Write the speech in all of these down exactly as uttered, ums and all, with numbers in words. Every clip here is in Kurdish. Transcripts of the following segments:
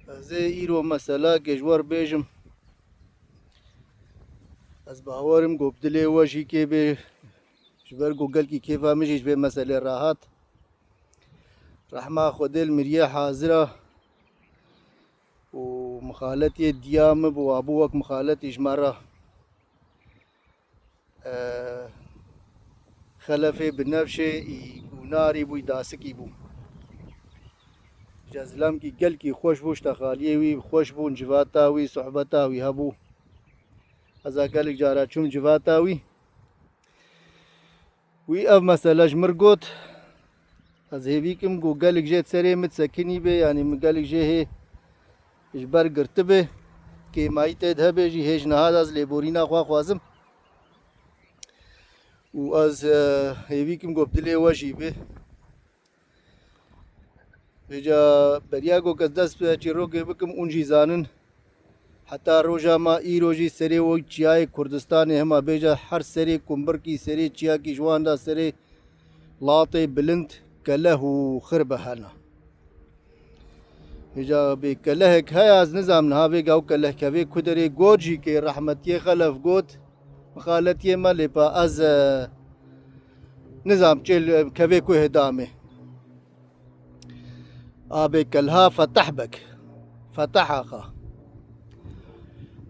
Ez ê îro meselakê ji we re bêjim. Ez bawerim ku bi dilê we jî kê bê, ji ber ku gelkî kêfa min jî ji vê meselê rahat. Rehma Xwedê li miriyê hazir e û mixaletiyê diya min bû, wa bû wek mixaletî ji me re. Xelefê binevşê î gûnarî bû, î dasikî bû. Ji zilamkî gelkî xweş bû, ji texaliyê wî xweş bûn, civata wî, sohbeta wî hebû. Ez a gelek cara çûm civata wî. Wî ev mesele ji mir got. Ez hêvî kim ku gelek jê serê min sekinî bê, yanî min gelek jê hê ji ber girtibe. Kêmayî tê de hebe jî hê ji niha de ez lêborîna xwe xwazim. Û ez, e, hêvî kim ku bi dilê we jî be. Vêca beriya ku ez dest bi çîrokê bikim, hûn jî zanin. Heta roja me îro jî serê wê çiyayê Kurdistanê, hema bêje her serê kumbirkî, serê çiyakî ji wan de, serê latê bilind keleh û xirbe hene. Vêca bê kelehek heye, ez nizam niha vêga ew keleh kevê ku derê, got jî kê rehmetiyê Xelef got, mixaletiyê me lê pa ez, e, nizam çê li kevê ku hêdamê. Abê kelha Fetah Beg. Fetah Axa.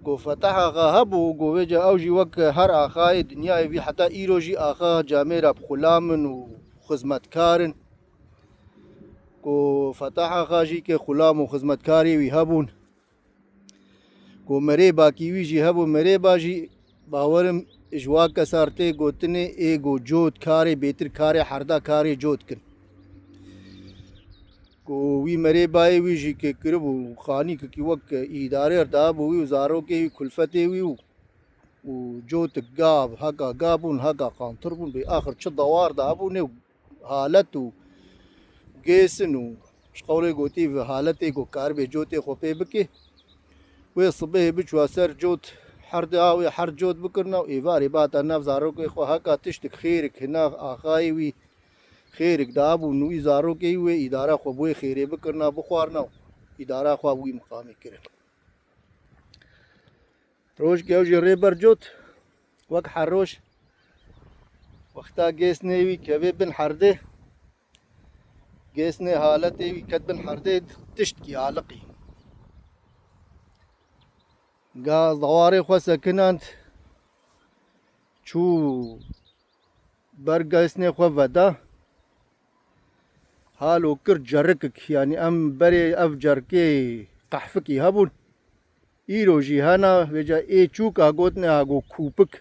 Go Fetah Axa hebû, go vêca ew jî wek her axayê dinyayê vî heta îro jî axa camêra bi xulam in û xizmetkar in. Go Fetah Axa jî ke xulam û xizmetkarê wî hebûn. Ku merêbakî wî jî hebû, merêba jî bawerim ji wa kesa re tê gotinê ê ku cot karê bêtir karê herda karê cot kin. Ku wî merêbayê wî jî ke kiribû xanîkekî wek îdarê re dabû wî û zarokê wî kulfetê wî û, û cotik gav, heka gav bûn, heka qantir bûn, bê axir çi dewar dabûnê û halet û gêsin û ji qewlê gotî ve haletê ku karibê cotê xwe pê bike. Wê sibehê biçûa ser cot, herdê awê herd cot bikirina û êvarê bata nav zarokê xwe heka tiştik xêrik hina axayê wî xêrik dabûn û wî zarokê wê îdara xwe bi wê xêrê bikirina, bixwarina û îdara xwe bi wî miqamê kirin. Rojkê ew jî rê ber cot, wek her roj. Wexta gêsnê wî kevê bin herdê, gêsnê haletê wî ket bin herdê, tiştkî aliqî. Ga zewarê xwe sekinand, çû ber gêsnê xwe veda. Halo kir cerikik, yanî em berê ev cerkê qehfikî hebûn. Îro jî hena, vêca ê çûk a gotine a go kûpik.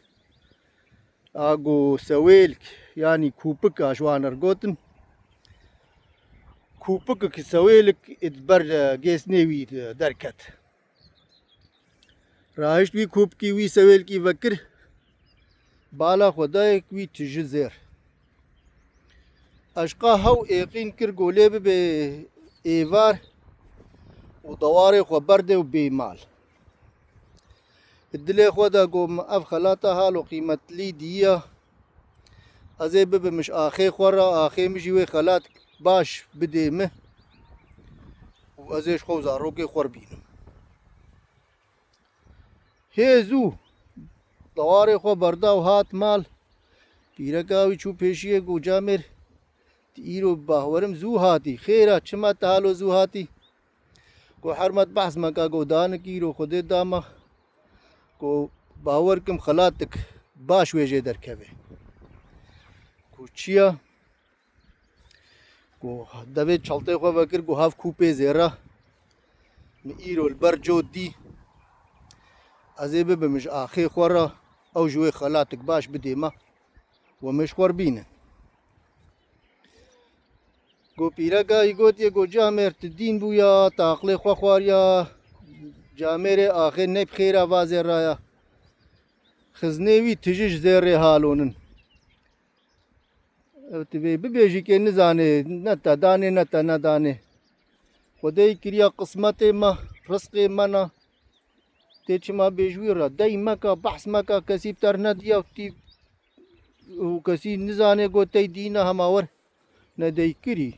A go sewêlk, yanî kûpik a ji wan re gotin. Kûpikik sewêlik id ber, e, gêsnê wî, e, derket. Rahişt wî kûpikî wî sewêlkî vekir. Bala xwe dayek wî tiji zêr. Eşqa hew êqîn kir ku lê bibe êvar û dewarê xwe berde û bê mal. Dilê xwe de got, min ev xelata halo qîmetlî diyiya. Ez ê bibim ji axê xwe re, axê min jî wê xelat baş bidê min û ez ê ji xwe û zarokê xwe re bînim. Hê zû dewarê xwe berda û hat mal. Pîreka wî çû pêşiyê, got, camêr, tu îro bawerim zû hatî. Xêra, çima tu halo zû hatî? Got, hermet behs meke, got, danik îro Xwedê dama. Got, bawer kim xelatik baş wê jê derkeve. Got, çi ya? Ku devê çeltê xwe vekir, ku hev kûpê zêra. Min îro li ber cot dî. Ez ê bibim ji axê xwe re, ew ji wê xelatik baş bidê me. We min ji xwe re bînin. Ku pîreka wî gotiye, ku camêr tu dîn bûya, tu aqlê xwe xwariya, camêrê axê ne bi xêra va zêraya. Xiznê wî tiji ji zêrê halonin. Ev tu vê bibêjî kê nizanê, ne te danê, ne te nedanê. Xwedê kiriya qismetê me, rizqê me ne. Tê çima bêj wî re, dey meka, behs meka, kesî bi te re nediya û tî û kesî nizanê got tey dîna hema wer nedey kirî.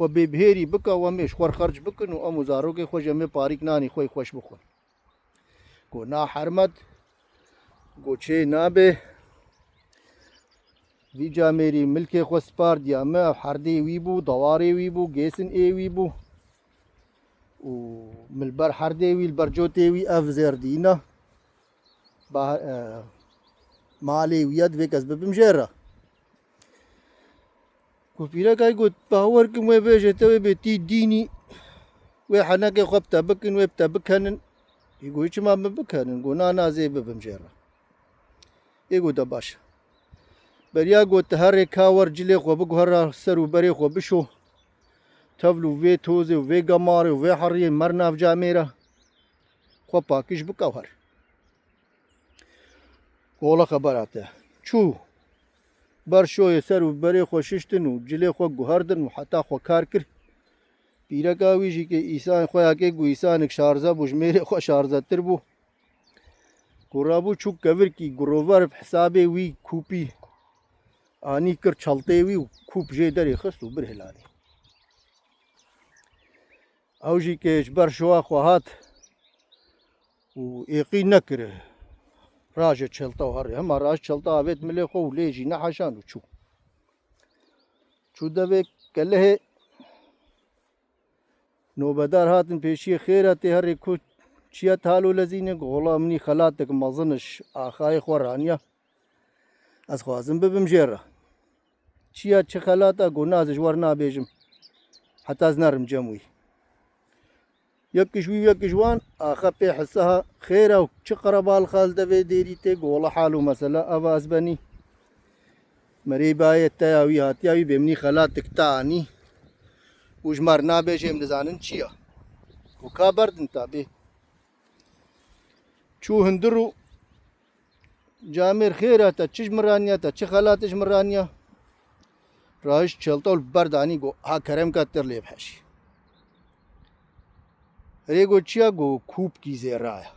xwe bê bihêrî bike, û em ê ji xwe re xerc bikin û em û zarokê xwe jî em ê parîk nanî xwe yê xweş bixwin. Got, na Hermed, got, çê nabe. Vî camêrî milkê xwe spardiya me, ev herdê wî bû, dewarê wî bû, gêsin ê wî bû. Û min li ber herdê wî, li ber cotê wî ev zêr dîna. Ba-, e, malê wî ye, divê ez bibim jê re. Ku pîreka wî got, bawer kim wê bêje te wê bê tî dînî, wê henekê xwe bi te bikin, wê bi te bikenin. Ê got, çima min bikenin? Got, na, na, zê bibim jê re. Ê got, de baş e. Beriya got, tu herê ka wer cilê xwe biguhere ser û berê xwe bişo. Tevl û vê tozê û vê gemarê û vê heriyê mer nav camêre. Xwe pakîj bike û her. Gola xebera te. Çû. Ber şoyê ser û berê xwe şiştin û cilê xwe guherdin û heta xwe kar kir. Pîreka wî jî kê îsan xwe ya kê ku îsanek şarze bû, ji mêrê xwe şarzetir bû. Ku rabû çû kevirkî gurover bi hesabê wî kûpî anî kir çeltê wî û kûp jê derê xist û bir hilanî. Ew jî kê ji ber şowa xwe hat û êqî nekir. Raje çelta û herê. Hema raj çelta avêt milê xwe û lê jî neheşan û çû. Çû devê kelehê nobedar hatin pêşiyê, xêra tê herê ku çiya talo lezîne, gola minî xelatek mezin ji axayê xwe raniya. Ez xwazim bibim jê re. Çiya çi xelata ku naz ji wer nabêjim. Heta ez nerim cem wî. Yek ji wî, yek ji wan, axe pê hisa ha, xêra û çi qerebalixa li devê dêrî tê, gola hal û mesela eva ez benî. Merêbayê te ya wî hatiya wî bê minî xelatik te anî. Û ji mer nabêjê em dizanin çi ya. Ku ka berdin ta bê. Çû hundir û camêr xêra te çi ji min raniya, te çi xelat ji min raniya? Rahiş çelta û li ber danî got, ha kerem ka tir lê biheşî. Rê got çiya? Got kûpkî zêra ye.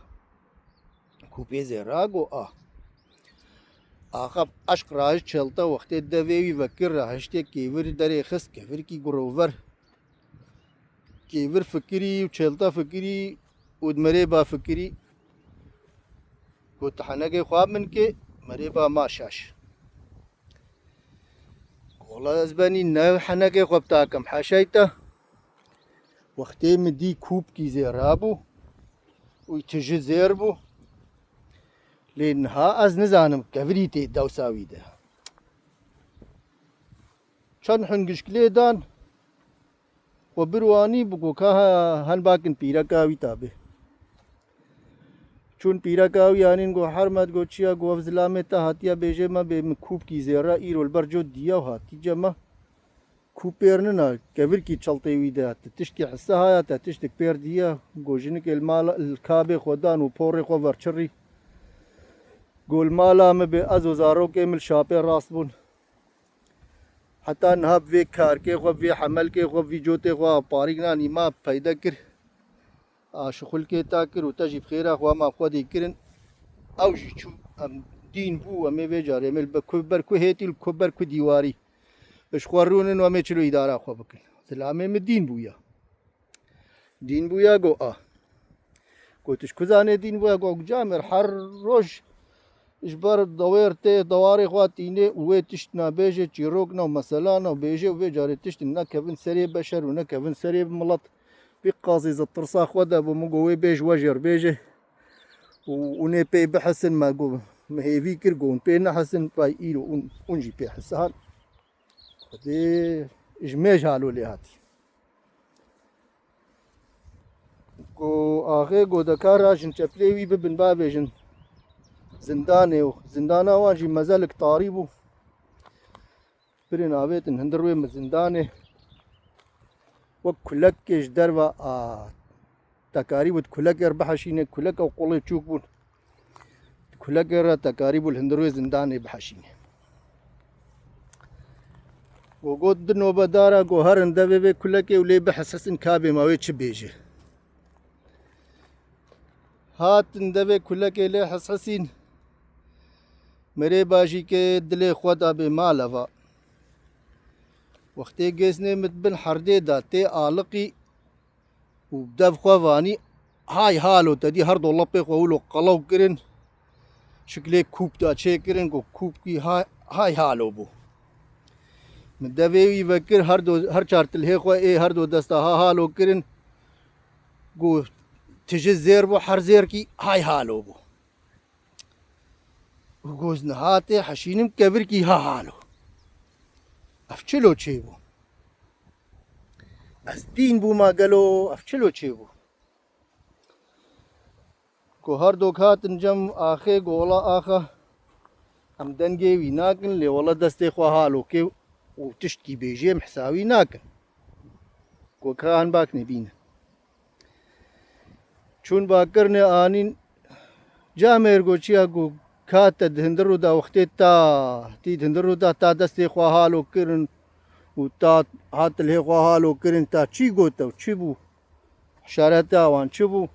Kûpê zêra got a. Axab eşq rahiş çelta wextê devê wî vekir rahiştê kêvir derê xist kevirkî gurover. Kêvir fikirî û çelta fikirî û di merêba fikirî got, tu henekê xwe min kê, merêba ma şaş. Wala ez benî ne henekê xwe bi takim heşey te. Wextê min dî kûpkî zêra bû û tiji zêr bû. Lê niha ez nizanim kevirî tê dewsa wî de. Çend hingişk lê dan, xwe bir wanî bi goka he-, hen bakin pîreka wî tabê. Çûn pîreka wî anîn got, Hermet, got, çiya? Got, ev zilamê te hatiye bêjê me bê min kûpkî zêra îro li ber cot diya û hatî cema. Kûpêr nina, kevirkî çeltê wî de, tu tiştî hise haya te, tiştik pêr diya. Got, jinikê li mala, li kabê xwe dan û porê xwe verçirî. Got, li mala min bê, ez û zarokê min li şapê rast bûn. Heta niha bi vê karkê xwe, bi vê hemelkê xwe, bi vî cotê xwe, parîk nanî ma peyde kir. A şixulkê ta kir û te jî bi xêra xwe ma xwedî kirin. Ew jî çû, em dîn bû, em ê vê carê em ê li be-, ku ber ku hêtî, li ku ber ku dîwarî. Ji xwe rûnin û em ê çilo îdara xwe bikin. Zilamê min dîn bûya. Dîn bûya, got a. Got, tu ji ku zanê dîn bûya? Got, camêr her roj ji ber dewêr tê, dewarê xwe tînê û wê tişt nabêje, çîrok na, mesela na, bêje û vê carê tiştin nekevin serê beşer û nekevin serê milet. Vî qazî zi tirsa xwe de bû, min got, wê bêj we jêr bêje. Û, û nê pê bihesin, me got, min hêvî kir, got, pê nehesin, pay îro ûn, ûn jî pê hisan. Xwedê ji mêj halo lê hatî. Ku axê godekar rajin çeplê wî bibin, bavêjin zindanê û zindana wan jî mezelik tarî bû. Birên avêtin hundir wê min zindanê. Wek kulekê ji derve a, te karîbû di kulekê re biheşîne, kulek ew qulê çûk bûn. Kulekê re te karîbû li hundir wê zindanê biheşîne. Û got di nobedara ku herin devê vê kulekê û lê bihesesin ka bê ma wê çi bêje. Hatin devê kulekê lê hesesîn. Merê bajî ke dilê xwe da bê maleva. Wextê gêsnê min di bin herdê de tê aliqî û bi dev xwe vanî, hay halo, te dî her do lepê xwe wilo qelew kirin, şiklê kûp da çêkirin, ku kûpkî hay, hay halo bû. Min devê wî vekir, her do, her çar tilhê xwe ê her do desta ha halo kirin, ku tiji zêr bû, her zêrkî hay halo bû. Û goz niha tê heşînim kevirkî ha halo. Ev çilo çêbû? Ez dîn bûma gelo, ev çilo çêbû? Ku her dok hatin cem axê, ku wela axa, em dengê wî nakin, lê wela destê xwe halo kê û tiştkî bêjê em hisa wî nakin. Ku ka han bak nebîne. Çûn bakirine anîn camêr, got, çiya, got, ka te di hindir û da wextê ta, tî di hindir û da ta destê xwe halo kirin û ta hat dilhê xwe halo kirin, ta çî got ew, çi bû? Hişareta wan çi bû?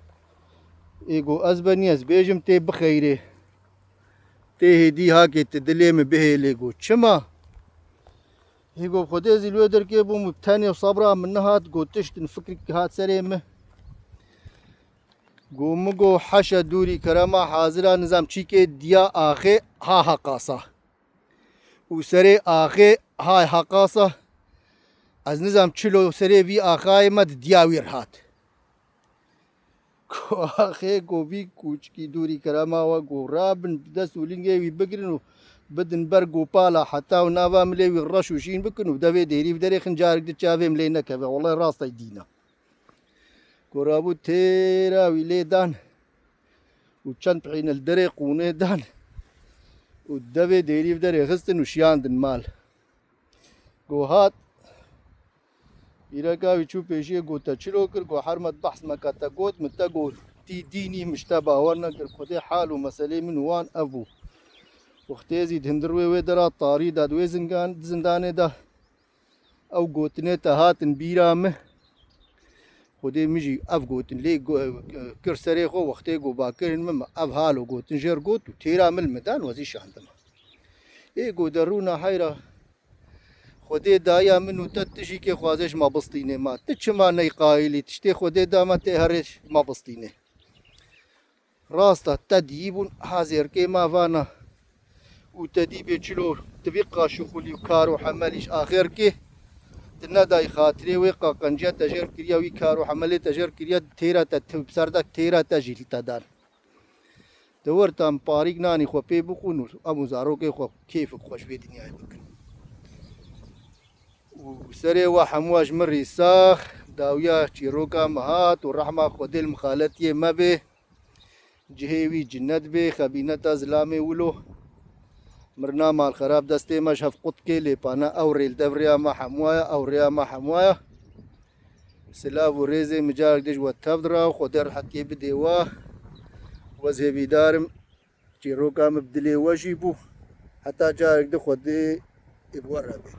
Ê got, ez benî ez bêjim tê bixeyrê. Tê hêdî hakê ti dilê min bihêlê, got, çima? Hê got, Xwedê zî li wê derkê bûm û tenê û sebra min nehat, got, tiştin fikrek hat serê min. Got, min got, heşe dûrî kerema hazira nizam çîkê diya axê ha heqasa. Û serê axê ha heqasa. Ez nizam çilo serê vî axayê me di diya wî rehat. Ku axê ku vî kûçikî dûrî kerema we ku rabin bi dest û lingê wî bigirin û bidin ber gopala heta û nava milê wî reş û şîn bikin û devê dêrî bi derê xin carek di çavê milê nekeve. Wellahî rast ey dîna. Ku rabû têra wî lê dan û çend pihîne li derê qûnê dan û devê dêrî bi derê xistin û şiyandin mal. Ku hat, Îreka wî çû pêşiyê, got, te çilo kir? Got, her me behs me ka te got, min te got, tî dînî, min ji te bawer nekir. Xwedê hal û meselê min û wan ev bû. Wextê zî di hindir wê, wê dera tarî de, di wê zingan-, di zindanê de ew gotinê te hatin bîra min. Xwedê min jî ev gotin lê go-, kir serê xwe, wextê got bakirin min, min ev halo gotin jêr got û têra min li min dan, wezî şandime. Ê got, derûna heyra Xwedê daya min û te, tu jî kê xwazê ji me bistînê ma. Tu çima ney qayilî? Tiştê Xwedê da me tê herê ji me bistînê. Rasta te diyî bûn, ha zêrkê ma vana. Û te dî bê çilo, tu vî qaşixulî û kar û hemelî ji axêrkê, tu nedayî xatirê wê qaqenciya te jêr kiriya, wî kar û hemelê te jêr kiriya, têra te, tu bi ser de têra te jî li te dan. Di wir tam parîk nanî xwe pê bixwin û em û zarokê xwe kêfik xwe ji vê dinyayê bikin. Û serê we hemû ji min rî sax, dawiya çîroka me hat û rehma Xwedê li mixaletiyê me bê. Cihê wî cinnet bê, xebîneta zilamê wilo. Mirina malxerab destê me ji hev qut kê, lê pana ew rê li dev rêya me hemû aya, ew rêya me hemû aya. Silav û rêzê min carek dî ji we tev dira û Xwedê rehetiyê bidê we. We zêvîdar im, çîroka min bi dilê we jî bû. Heta carek di Xwedê ê bi we re be.